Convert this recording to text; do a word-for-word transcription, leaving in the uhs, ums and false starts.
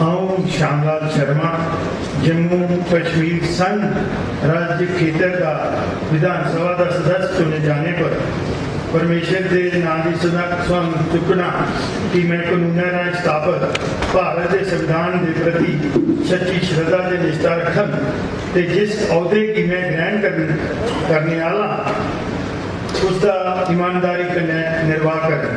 अ'ऊं श्यामलाल शर्मा जम्मू कश्मीर संघ राज्य खेतर दा विधानसभा दा सदस्य चुने जाने पर परमेश्वर दे नां दी सदा सुहान चुक्कना कि मैं कनूनै राहें स्थापत भारत दे संविधान दे प्रति सच्ची श्रद्धा ते निष्ठा रखन ते जिस औहदे गी मैं ग्रहण करन करने आह्ला उसदा ईमानदारी कन्नै निर्वाह करन।